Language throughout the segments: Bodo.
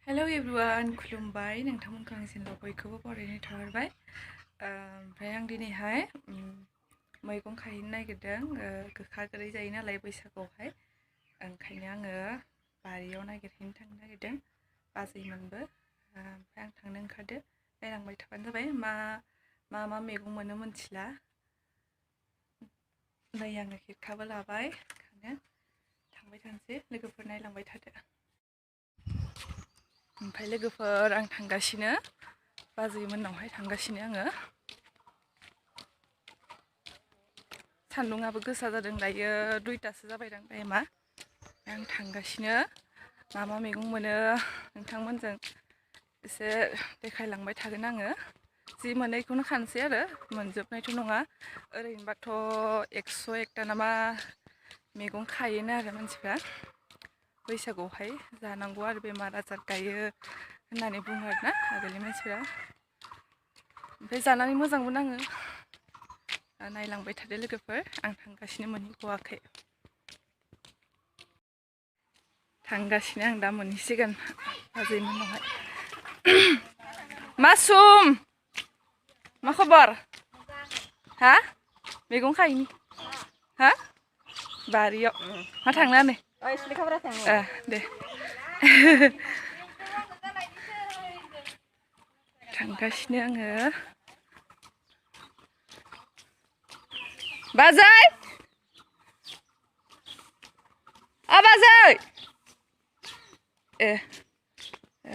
Hello everyone, खुलुमबाय नोंथांमोनखौ आं जेनेबा बयखौबो बरायनो थाहरबाय। ओमफ्राय आं दिनैहाय मैगं खाहैनो नागिरदों। गोखा गोदै जायो नालाय बैसागुआवहाय, ओंखायनो आङो बारियाव नागिरहैनो थांनो नागिरदों बाजैमोनबो। ओमफ्राय आं थांनो ओंखारदो, नायलांबाय थाबानो जाबाय मा मैगं मोनो मोनथिला। नै आङो खेरखाबो लाबाय, ओंखायनो थांबाय थानोसै, लोगोफोर नायलांबाय थादो। ओमफ्राय लोगोफोर आं थांगासिनो, बाजैमोननावहाय थांगासिनो आङो। सान्दुङाबो गोसा जादों, दायो 2टासो जाबायदां टाइमा। आं थांगासिनो, मा मैगं मोनो नोंथांमोनजों एसे देखायलांबाय थागोन आङो। जि मोनो बेखौनो खानोसै आरो, मोनजोबनायथ' नङा। ओरैनोबाथ' 101ता नामा मैगं खायोनो आरो मानसिफ्रा बैसागुआवहाय जानांगौ आरो, बेमार आजार गायो होननानै बुङो आरोना आगोलनि मानसिफ्रा। ओमफ्राय जानानै मोजांबो नाङो। नायलांबाय थादो लोगोफोर, आं थांगासिनो मोनहैथ'वाखै। थांगासिनो आं दा मोनहैसिगोन बाजैमोननावहाय। मासुम, मा खबर? हा? मैगं खायैनि हा? बारियाव मा थांना नै? दे। थांगासिनो आङो। बाजै!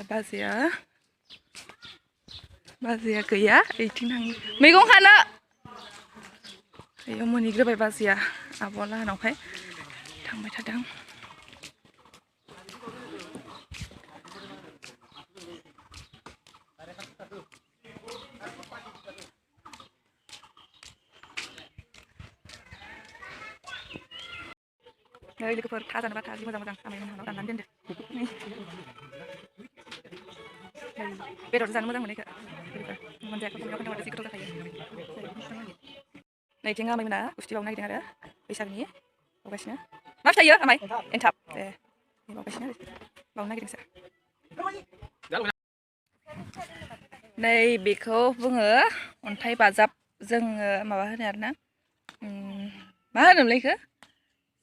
बाजै! बाजैया गैया, बेथिं थाङो मैगं खानो। बेयाव मोनहैग्रोबाय बाजैया आब' लाहानावहाय, थांबाय थादों। नै लोगोफोर, था जानोबा था, जि मोजां आमाइमोनहानाव दाननानै दोनदो। बेदरजों जानो मोजां मोनो बेखौ, मोनजायाखै खनसेयाव खोन्थाहरदो, जि गोथाव जाखायो। नैथिं आमाइमोना गुस्थि बावनो नागिरदों आरो बैसागुनि बावगासिनो। मा फिथाइयो आमाइ? एन्थाब। बावगासिनो आरो बावनो नागिरदोंसो। नै बेखौ बुङो अन्थाइ बाजाब, जोङो माबा होनो आरोना, मा होनोमोनलाय बेखौ?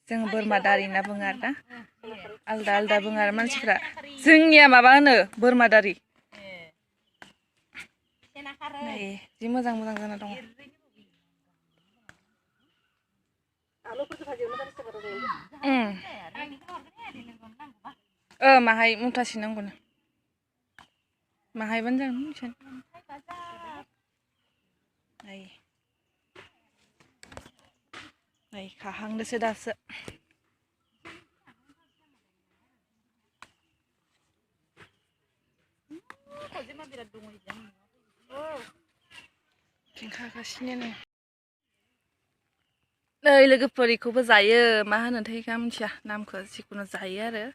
जों बोरमा दारि होनना बुङो आरोना, आलदा आलदा बुङो आरो मानसिफ्रा। जोंनिया माबा होनो बोरमा दारि। नै जि मोजां जाना दङ। माहाय मुथासे नांगौनो, माहायबानो जागोन। नै खाहांदोसो दासो। खागासिनो नै। नै लोगोफोर, बेखौबो जायो, मा होनोथाय बेखौ मिथिया नामखौ, जिखुनु जायो आरो।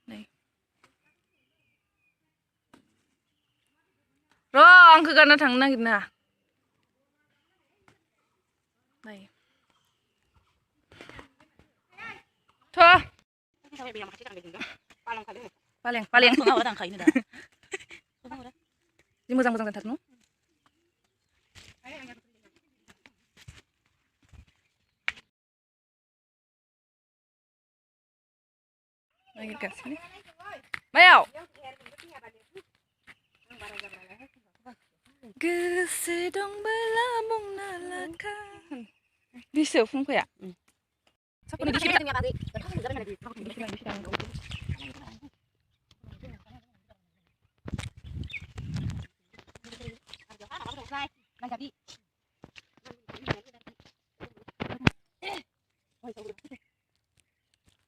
नै र' आंखौ गारना थांनो नागिरना। नै पालें जि मोजां जाथारो न'। नागिरगासिनो मायाव गोसो दंबोला बुंना लाखा बिसो फुंखाया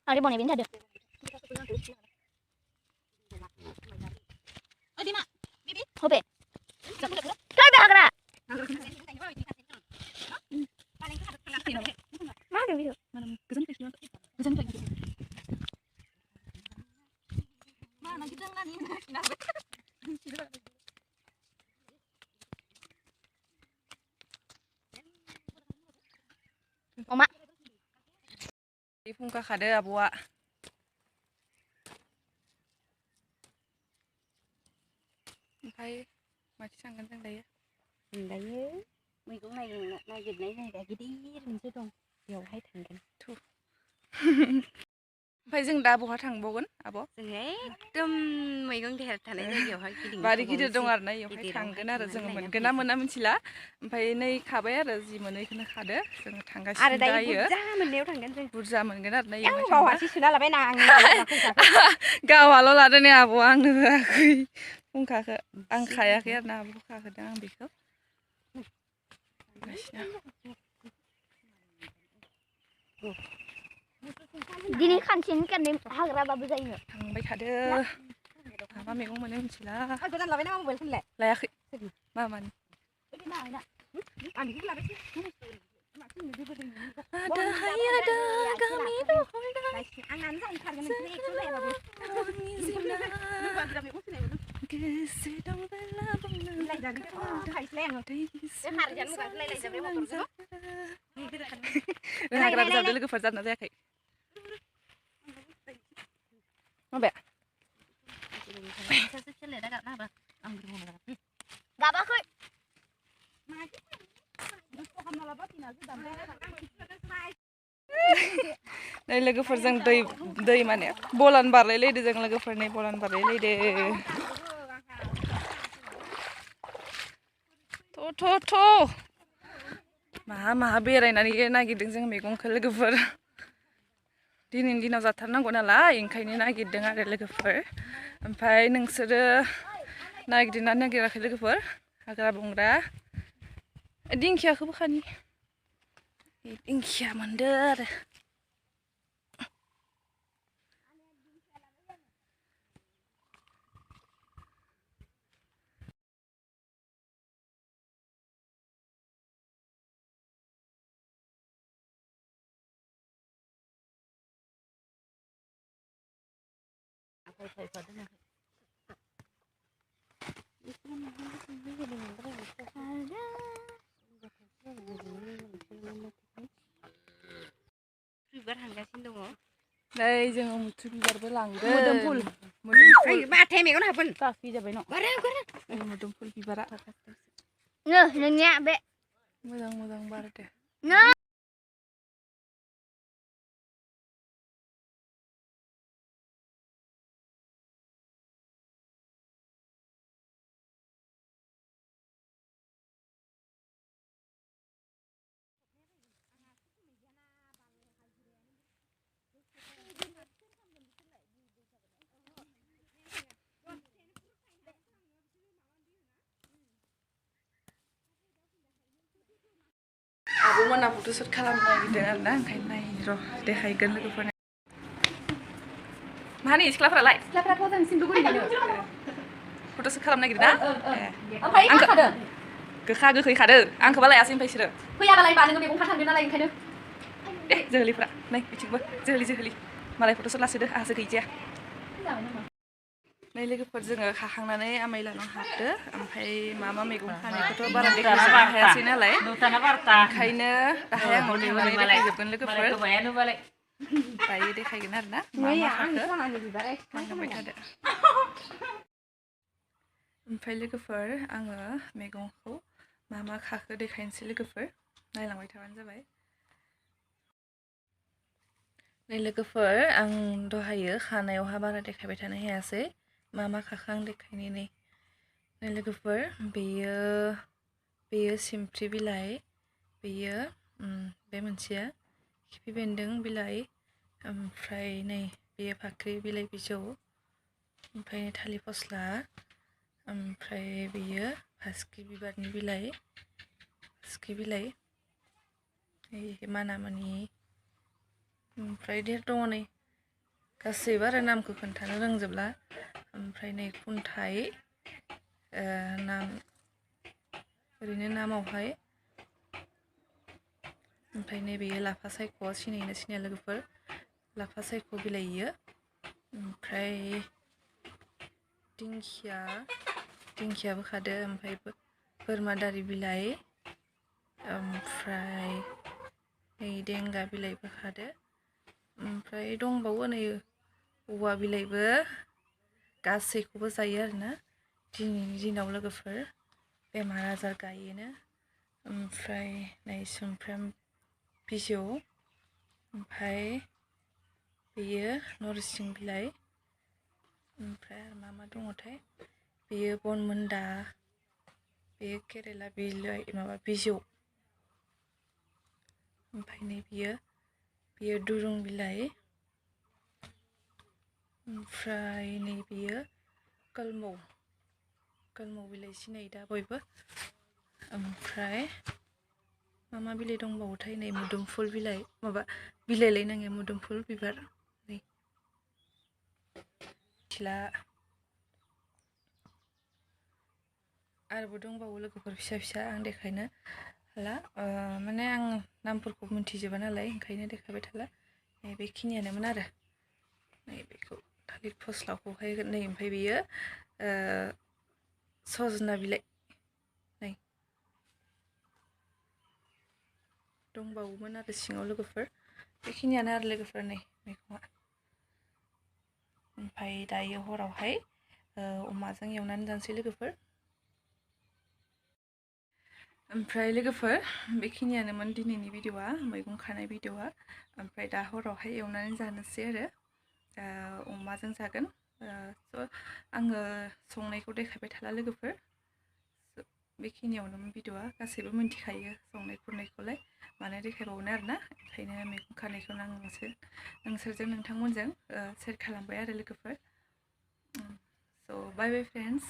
Ari bonnya binta deh. Hope. Kai dah kena. Mana video? Mana? Kesan kes dia. Kesan kes. Mana kita ngani? Oma. Di fungka kade abuak. ओमफ्राय माथो थांगोन जों दायो मैगं नागिरनाय जायगा गिदिर मोनसे दं बेयावहाय थांगोन ओमफ्राय जों दा बहा थांबावगोन आब' जों एकदम मैगं देर थानाय जायगायावहाय बारि गिदिर दं आरो ना बेयावहाय थांगोन आरो जोङो मोनगोन ना मोना मिथिला ओमफ्राय नै खाबाय आरो जि मोनो बेखौनो खादो जोङो थांगासिनो दायो बुरजा मोनगोन आरो ना बेयावहाय गावहाल' लादों नै आब'आ आंनो होआखै फुंखाखौ आं खायाखै आरो ना आब' खाहोदों आं बेखौ दिनै खानसेनि गाननाय हाग्राबाबो जायो थांबाय थादो मा मैगं मोनो मिथिला लायाखै मामानि हाग्रा जाबदो लोगोफोर जादोंना जायाखै माबे गाबाखै नै लोगोफोरजों दै माने बलान बारलायलायदो जों लोगोफोरनि बलान बारलायलायदो थ' मा बेरायनानै नागिरदों जों मैगंखौ लोगोफोर दिनैनि दिनाव जाथारनांगौ नालाय ओंखायनो नागिरदों आरो लोगोफोर ओमफ्राय नोंसोरो नागिरदोंना नागिराखै लोगोफोर हाग्रा बंग्रा दिंखियाखौबो खानि दिंखिया मोनदो आरो बिबार हानगासिनो दङ नै जोङो मुथ्रि बिबारबो लांदों मोदोमफुल माथाय मेगन हाबगोन गाखै जाबाय न मोदोमफुल बिबारा नोंनिया बे मोजां बारदो आब'मोना फट'शुट खालामनो नागिरदों आरो ना ओंखायनो नायनो र' देखायगोन लोगोफोरनो मानि सिख्लाफोरालाय सिख्लाफ्राथ' जों सिन्दुगुरिनिनो फट'शुट खालामनो नागिरदों ना ओमफ्राय मा खादों गोखा गोखै खादों आंखौबा लायासै ओमफ्राय बिसोरो फैयाबालाय बा नोङो मैगं खानांगोन नालाय ओंखायनो दे जोहोलिफ्रा नै बिथिंबो जोहोलि मालाय फट'शुट लासोदो आहासो गैजाया नै लोगोफोर जोङो खाखांनानै आमाइलानाव हाबदो ओमफ्राय मा मैगं खानायखौथ' बारा देखायजोबनो हायासै नालाय ओंखायनो दाहाय आं थांनानै देखायजोबगोन लोगोफोर दायो देखायगोन आरो ना मा खाखो नांलांबाय थादो ओमफ्राय लोगोफोर आङो मैगंखौ मा खाखो देखायनोसै लोगोफोर नायलांबाय थाबानो जाबाय नै लोगोफोर आं दहायो खानायावहा बारा देखायबाय थानो हायासै मा खाखो आं देखायनि नै लोगोफोर बेयो सिमफ्रि बिलाइ बेयो बे मोनसेया खिफि बेन्दों बिलाइ ओमफ्राय नै बेयो फाख्रि बिलाइ बिजौ ओमफ्राय थालिर फस्ला ओमफ्राय बेयो बासिखि बिबारनि बिलाइ मानामुनि ओमफ्राय देर दङ नै गासैबो आरो नामखौ खोन्थानो रोंजोबला ओमफ्राय नै खुन्थाइ नाम ओरैनो नामावहाय ओमफ्राय नैबेयो लाफा सायख' सिनाया लोगोफोर लाफा सायख' बिलाइ इयो ओमफ्राय दिंखियाबो खादो ओमफ्राय बोरमा दारि बिलाइ ओमफ्राय नै देंगा बिलाइबो खादो ओमफ्राय दंबावो नै औवा बिलाइबो गासैखौबो जायो आरोना दिनैनि दिनाव लोगोफोर बेमार आजार गायोनो ओमफ्राय नै सुमफ्राम बिजौ ओमफ्राय बेयो नरसिं बिलाइ ओमफ्राय आरो मा दङथाय बेयो बनमुन्दा बेयो केरेला बिलाइ माबा बिजौ ओमफ्राय नै बेयो दुरुं बिलाइ ओमफ्राय नै बेयो कलमौ बिलाइ सिनायो दा बयबो ओमफ्राय मा बिलाइ दंबावोथाय नै मोदोमफुल बिलाइ माबा बिलाइलाय नाङो मोदोमफुल बिबार नै मिथिला आरोबो दंबावो लोगोफोर फिसा फिसा आं देखायनो हाला माने आं नामफोरखौ मिन्थिजोबा नालाय ओंखायनो देखायबाय थाला नै बेखिनियानोमोन आरो नै बेखौ थालिर फस्लाखौहाय नै ओमफ्राय बेयो सजना बिलाइ नै दंबावोमोन आरो सिङाव लोगोफोर बेखिनियानो आरो लोगोफोर नै मैगङा ओमफ्राय दायो हरावहाय अमाजों एवनानै जानोसै लोगोफोर ओमफ्राय लोगोफोर बेखिनियानोमोन दिनैनि भिडिअ'आ मैगं खानाय भिडिअ'आ ओमफ्राय दा हरावहाय एवनानै जानोसै आरो अमाजों जागोन स' आङो संनायखौ देखायबाय थाला लोगोफोर बेखिनियावनोमोन भिडिअ'आ गासैबो मिन्थिखायो संनाय खुरनायखौलाय मानो देखायबावनो आरोना ओंखायनो मैगं खानायखौनो आं नोंसोरजों नोंथांमोनजों शेयार खालामबाय आरो लोगोफोर स' बाय बाय फ्रेन्ड्स